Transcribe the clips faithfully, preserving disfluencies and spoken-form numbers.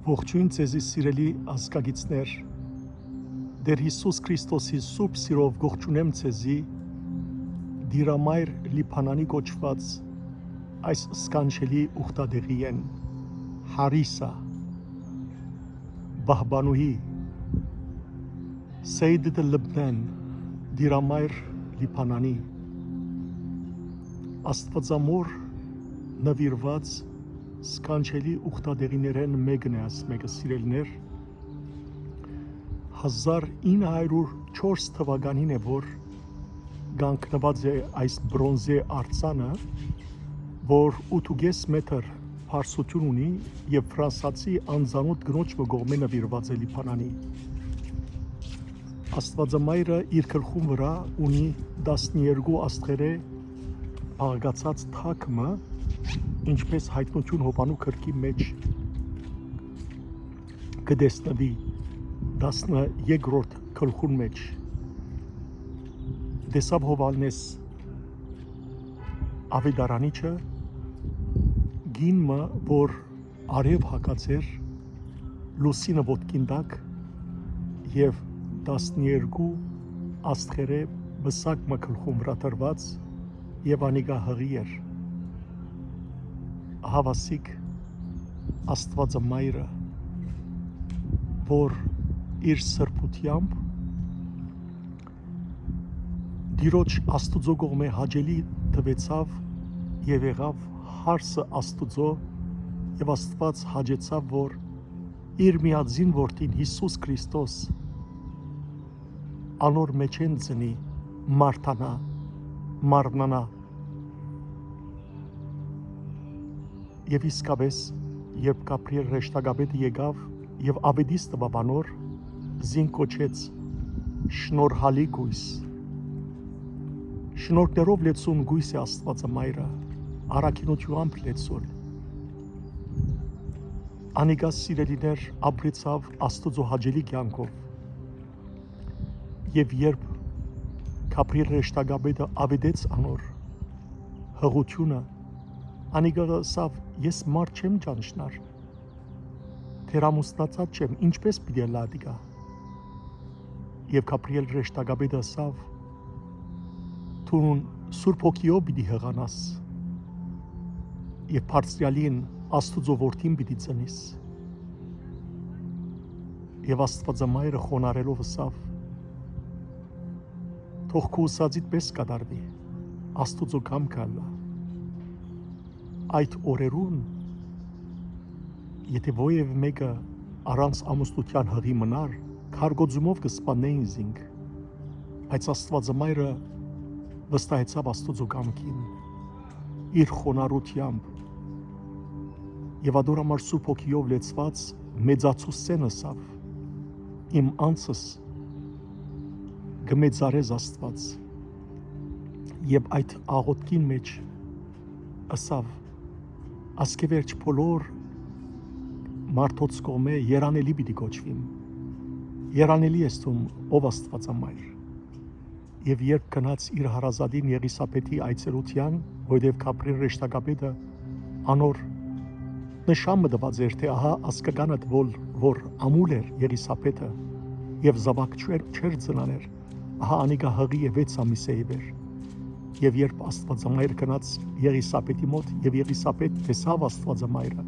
Ողջոյն ձեզի, սիրելի ազգագիցներ։ Տէր Յիսուս Քրիստոսի սուրբ սիրով կողջունեմ ձեզի Տիրամայր Լիբանանի կոչուած այս սքանչելի ուխտատեղիէն, Հարիսա, պահպանուհի, Սեյդը Լիբնան, Տիրամայր Լիբանանի։ Աստուածամոր նուիրուած սքանչելի ուխտատեղիներէն մէկն է, այս մէկը, սիրելիներ։ Հազար ինը հարիւր չորս թուականին է, որ կանգնուած է այս բրոնզե արձանը, որ ութ ու կէս մետր բարձրութիւն ունի եւ ֆրանսացի անծանօթ կնոջ մը կողմէ նուիրուած է Լիբանանի։ Աստուածամայրը իր գլխուն վրայ ունի տասներկու աստղերէ բաղկացած թագ մը, ինչպէս Յայտնութիւն Յովհաննու գրքի մէջ կը տեսնուի, տասներկրորդ գլխուն մէջ։ Տեսաւ Յովհաննէս աւետարանիչը, կին մը, որ արեւ հագած էր, լուսինը ոտքին տակ, եւ տասներկու աստղերէ պսակ մը գլխուն վրայ դրուած, եւ անիկա յղի էր։ Ահա ասիկ Աստուածամայրը, որ իր սրբութեամբ Տիրոջ Աստուծոյ կողմէ հաճելի թուեցաւ եւ եղաւ հարսը Աստուծոյ, եւ Աստուած հաճեցաւ, որ իր միածին որդին Յիսուս Քրիստոս անոր մէջէն ծնի, մարդանայ, մարմնանայ։ Եւ իսկապէս, երբ Գաբրիէլ հրեշտակապետը եկաւ եւ աւետիս տուաւ անոր, զինք կոչեց շնորհալի կոյս։ Շնորհներով լեցուն կոյս է Աստուածամայրը, առաքինութեամբ լեցուն։ Անիկա, սիրելիներ, ապրեցաւ Աստուծոյ հաճելի կեանքով։ Եւ երբ Գաբրիէլ հրեշտակապետը աւետեց անոր յղութիւնը, անիկա ըսաւ. «Ես մարդ չեմ ճանչնար, թերամուսնացած չեմ, ինչպէս պիտի ըլլայ ատիկա»։ Եւ Գաբրիէլ հրեշտակապետը ըսաւ. «Դուն Սուրբ Հոգիով պիտի յղանաս եւ Բարձրեալին, Աստուծոյ Որդին պիտի ծնիս»։ Եւ Աստուածամայրը խոնարհելով ըսաւ. «Թող քու ըսածիդ պէս կատարուի, Աստուծոյ կամքը ըլլայ»։ Այդ օրերուն, եթէ որեւէ մէկը առանց ամուսնութեան յղի մնար, քարկոծումով կը սպաննէին զինք, բայց Աստուածամայրը վստահեցաւ Աստուծոյ կամքին, իր խոնարհութեամբ, եւ ատոր համար Սուրբ Հոգիով լեցուած մեծացուցցէն ըսաւ. «Իմ անձս կը մեծարես, Աստուած»։ Եւ այդ աղօթքին մէջ ըսաւ. «Ասկէ վերջ բոլոր մարդոց կողմէ երանելի պիտի կոչուիմ։ Երանելի ես դուն, ով Աստուածամայր»։ Եւ երբ գնաց իր հարազատին Եղիսաբեթի այցելութեան, որտեւ Գաբրիէլ հրեշտակապետը անոր նշան մը տուած էր, թէ ահա ազգականդ, որ, որ ամուլ էր Եղիսաբեթը եւ զաւակ չէր, չէր ծնաներ, ահա անիկա յղի է, վեց ամիս է ի վեր։ Եւ երբ Աստուածամայր գնաց Եղիսաբեթի մօտ, եւ Եղիսաբեթ տեսաւ Աստուածամայրը,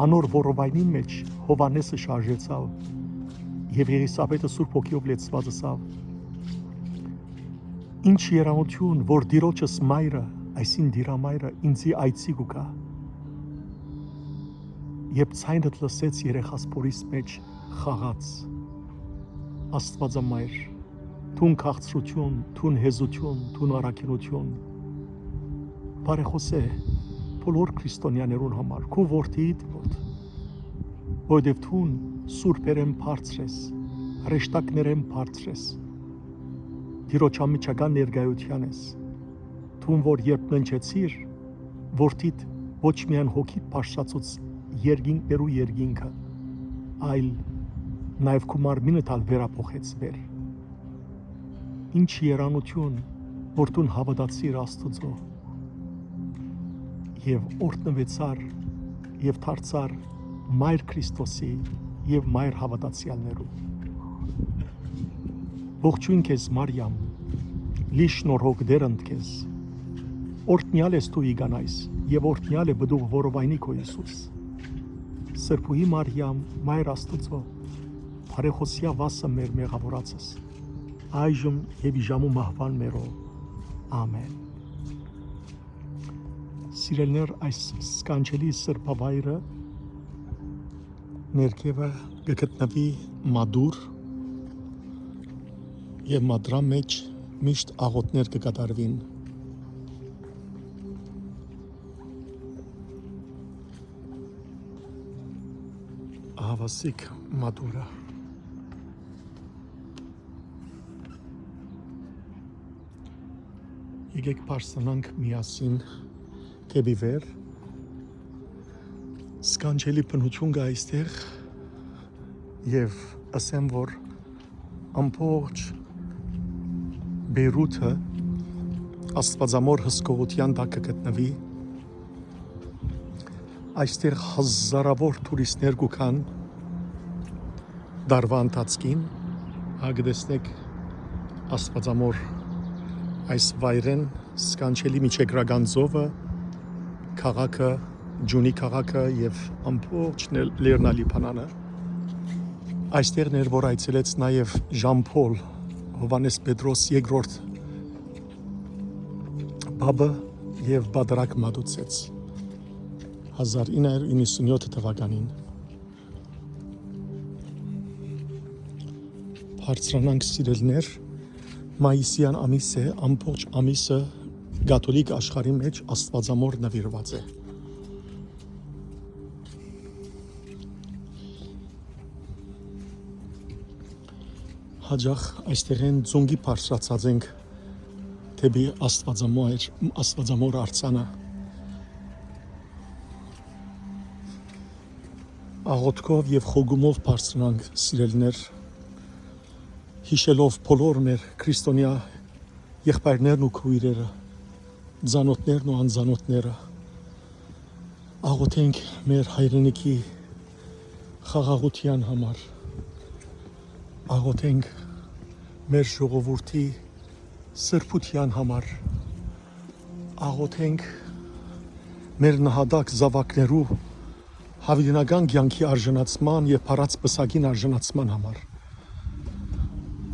անոր որովայնին մէջ Յովհաննէսը շարժեցաւ, եւ Եղիսաբեթը Սուրբ Հոգիով լեցուած ըսաւ. «Ինչ երանութիւն, որ Տիրոջս մայրը, այսին Տիրամայրը, ինծի այցի կու գայ»։ Երբ ձայնդ լսեց երեխաս փորիս մէջ խաղաց, Աստուածամայր, դուն քաղցրութիւն, դուն հեզութիւն, դուն առաքինութիւն, բարեխօս է բոլոր քրիստոնեաներուն համար, քու որդիիդ մօտ, որովհետեւ դուն սուրբերէն բարձր ես, հրեշտակներէն բարձր ես, Տիրոջ անմիջական ներկայութեան ես։ Դուն որ երբ ննջեցիր, որդիդ ոչ միայն հոգիդ բարձրացուց երկինքներու երկինքը, այլ նաեւ քու մարմինդ ալ վերափոխեց վեր։ Ինչ երանութիւն, որ դուն հաւատացիր Աստուծոյ եւ օրհնուեցար եւ դարձար Մայր Քրիստոսի եւ մայր հաւատացեալներու։ Ողջոյն քեզ, Մարիամ, լի շնորհ հոգ Տէր ընդ քեզ։ Օրհնեալ ես դու ի կանայս, եւ օրհնեալ է պտուղ որովայնի քո Յիսուս։ Սրբուհի Մարիամ, մայր Աստուծոյ, բարեխօսեայ վասը մեր մեղաւորացս, այժմ եւ ի ժամու մահուան մերոյ։ Ամէն։ Սիրելիներ, այս սքանչելի սրբավայրը ներքեւը կը գտնուի մատուռ եւ մատուռի մէջ միշտ աղօթքներ կը կատարուին։ Ահաւասիկ մատուռը։ Եկեք բարձրանանք միասին դէպի վեր։ Սքանչելի բնութիւն կայ այստեղ, եւ ըսեմ, որ ամբողջ Բեյրութը աստուածամոր հսկողութեան տակ կը գտնուի։ Այստեղ հազարաւոր թուրիստներ կու գան տարուայ ընթացքին, հա, կը տեսնէք աստուածամոր այս վայրէն սքանչելի միջերկրական ծովը, քաղաքը, Ջունի քաղաքը եւ ամբողջ Ներ-, Լեռնալիբանանը։ Այստեղն էր, որ այցելեց նաեւ Ժան Փոլ, Յովհաննէս Պետրոս երկրորդ պապը, եւ պատարագ մատուցեց հազար ինը հարիւր իննսունյոթ թուականին։ Բարձրանանք, սիրելիներ, մայիսեան ամիս է, ամբողջ ամիսը կաթոլիկ աշխարհի մէջ աստուածամոր նուիրուած է։ Յաճախ այստեղէն ծունկի բարձրացած ենք դէպի աստուածամոր, աստուածամոր արձանը։ Աղօթքով եւ խոգումով բարձրանանք, սիրելիներ, յիշելով բոլոր մեր քրիստոնեայ եղբայրներն ու քոյրերը, ծանօթներն ու անծանօթները։ Աղօթենք մեր հայրենիքի խաղաղութեան համար։ Աղօթենք մեր ժողովուրդի սրբութեան համար։ Աղօթենք մեր նահատակ զաւակներու յաւիտենական կեանքի արժանացման եւ փառած պսակին արժանացման համար։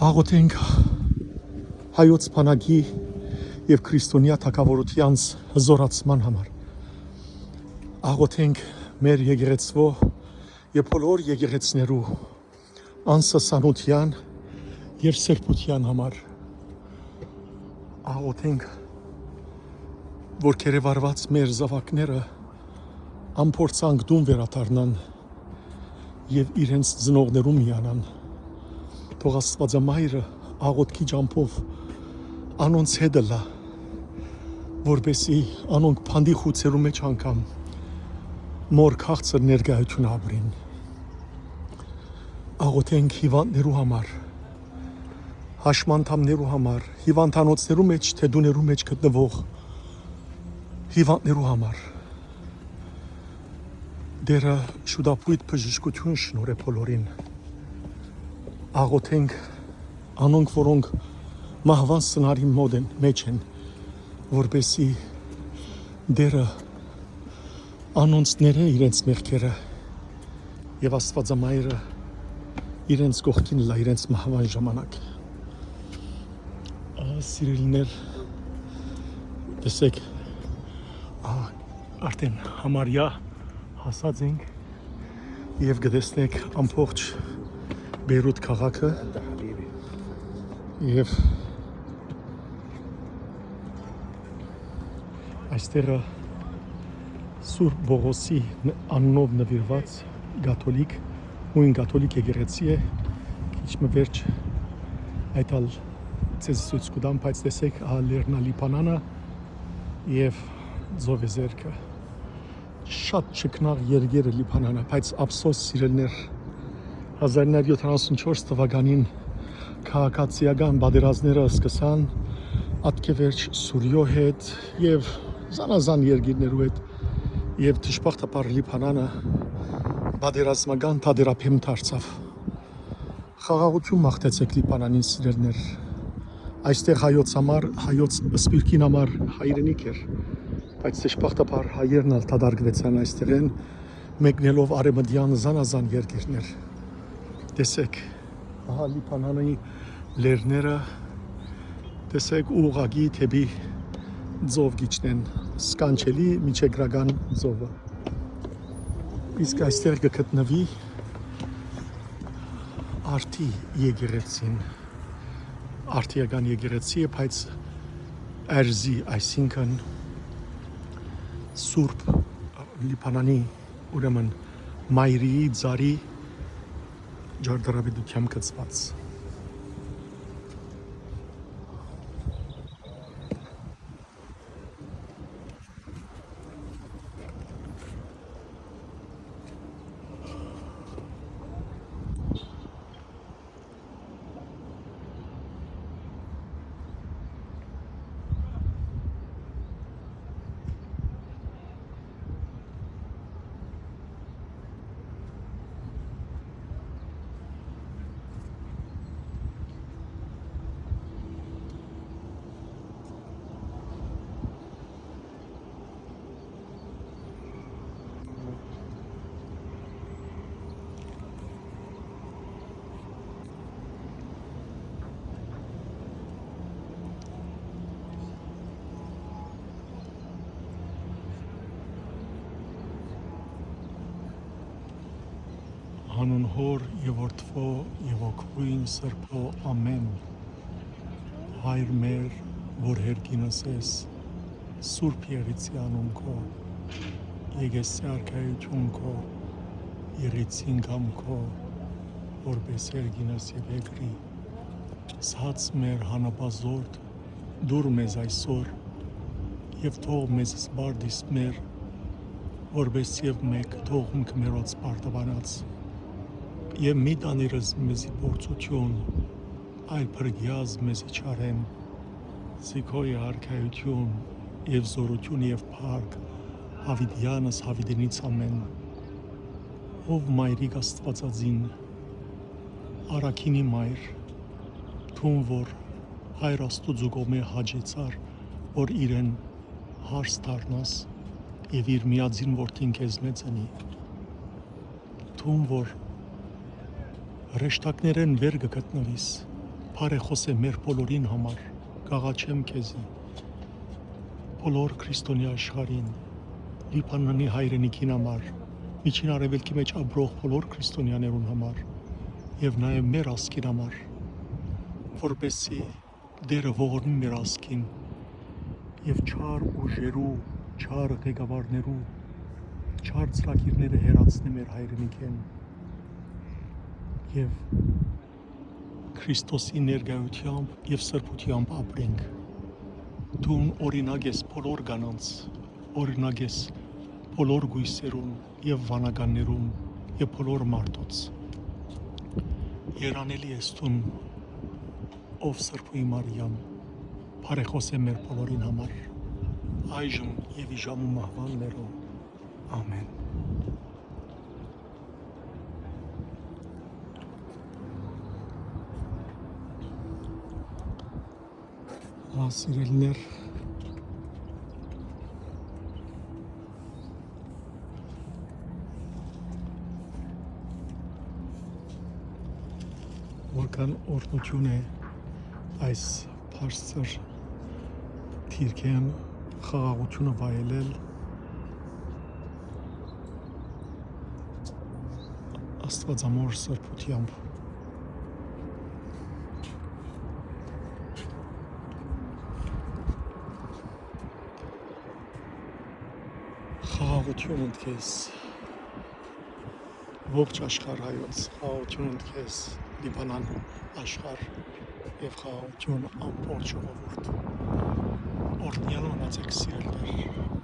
Աղօթենք հայոց բանակի եւ քրիստոնեայ թագաւորութեանց հզօրացման համար։ Աղօթենք մեր եկեղեցւոյ եւ բոլոր եկեղեցիներու անսասանութեան եւ սրբութեան համար։ Աղօթենք, որ գերեվարուած մեր զաւակները անփորձանք տուն վերադառնան եւ իրենց ծնողներուն միանան։ Թող Աստուածամայրը աղօթքի ճամբով անոնց հետ ըլլայ, որպեսզի անոնք բանտի խուցերու մէջ անգամ մօր քաղցր ներկայութիւնը ապրին։ Աղօթենք հիւանդներու համար, հաշմանդամներու համար, հիւանդանոցներու մէջ, թէ տուներու մէջ գտնուող հիւանդներու համար։ Տէրը շուտապոյտ բժշկութիւն շնորհէ բոլորին։ Աղօթենք անոնք, որոնք մահուան սնարի մօտ են, մէջ են, որպեսզի Տէրը անոնց ներէ իրենց մեղքերը եւ Աստուածամայրը իրենց կողքին ըլլայ իրենց մահուան ժամանակ։ Ա, սիրելիներ, տեսեք, ա, արդեն համարյա հասած ենք եւ կը տեսնեք ամբողջ Բեյրութ քաղաքը եւ այստեղը Սուրբ Պողոսի ն-, անունով նուիրուած կաթոլիկ, նոյն կաթոլիկ եկեղեցի է, քիչ մը վերջ այդ ալ ձեզ ցոյց կու տամ, բայց տեսեք, ա, Լեռնալիբանանը եւ Ծովեզերքը։ Շատ չքնաղ երկիր է Լիբանանը, բայց ափսոս, սիրելիներ, հազար ինը հարիւր յոթանասուն չորս թուականին քաղաքացիական պատերազմները սկսան, ատկեվերջ Սուրիոյ հետ եւ զանազան երկիրներու հետ, եւ դժբախտաբար Լիբանանը Պատերազմական թատերաբեմ դարձաւ։ Խաղաղութիւն մաղթեցէք Լիբանանին, սիրելիներ։ Այստեղ հայոց համար, հայոց սփիւռքին համար հայրենիք էր, բայց դժբախտաբար հայերն ալ դատարկուեցան այստեղէն, մեկնելով արեւմտեան զանազան երկիրներ։ Տեսէք, ահա Լիբանանի լեռները, տեսէք, ուղղակի դէպի ծով կ'իջնեն, սքանչելի միջերկրական ծովը։ Իսկ այստեղ կը գտնուի Արթի եկեղեցին, Արթիական եկեղեցի է, բայց Էրզի, այսինքն Սուրբ Լիբանանի, ուրեմն Մայրիի ծառի ճարտարապետութեամբ կցուած։ Անուն Հօր եւ Որդւոյ եւ Հոգւոյն Սրբոյ, ամէն։ Հայր մեր, որ երկինս ես, սուրբ եղի զի անուն քո, եկեցի արքայութիւն քո, եղի զի կամքդ քո, որպէս երկինս եւ երկրի։ Սաց մեր հանապազօրդ տուր մեզ այսօր, եւ թող մեզ սպարտիս մեր, որպէս եւ մենք թողունք մերոց սպարտաբանած, եւ մի տանիրս մեզի փորձութիւն, այլ փրկի մեզի չարէն, զի քո է արքայութիւն եւ զօրութիւն եւ փառք, յաւիտեանս յաւիտենից ամէն։ Ով Մայրիկ Աստուածածին, առաքինի մայր, դուն որ Հայր Աստուծոյ կողմէ հաճեցար, որ իրեն հարս դառնաս եւ իր միածին որդին քեզմէ ծնի։ Դուն որ հրեշտակներէն վեր կը գտնուիս, բարեխօս է մեր բոլորին համար, կ'աղաչեմ քեզի, բոլոր քրիստոնեայ աշխարհին, Լիբանանի հայրենիքին համար, Միջին Արեւելքի մէջ ապրող բոլոր քրիստոնեաներուն համար եւ նաեւ մեր ազգին համար, որպեսզի Տէրը ողորմի մեր ազգին եւ չար ուժերու, չար ղեկավարներու, չար ծրագիրները հեռացնէ մեր հայրենիքէն եւ Քրիստոսի ներկայութեամբ եւ սրբութեամբ ապրենք։ Դուն օրինակ ես բոլոր կանանց, օրինակ ես բոլոր կոյսերուն եւ վանականներուն եւ բոլոր մարդոց։ Երանելի ես դուն, ով Սրբուհի Մարիամ, բարեխօս է մեր բոլորին համար, այժմ եւ ի ժամ ու մահուան մերոյ։ Ամէն։ Ահա, սիրելիներ, որքան օրհնութիւն է այս բարձր դիրքէն խաղաղութիւնը վայելել Աստուածամոր սրբութեամբ։ Խաղաղութիւն ընդ քեզ, ողջ աշխարհ հայոց, խաղաղութիւն ընդ քեզ, Լիբանան աշխարհ, եւ խաղաղութիւն ամբողջ ժողովուրդ։ Օրհնեալ մնացեք, սիրելիներ։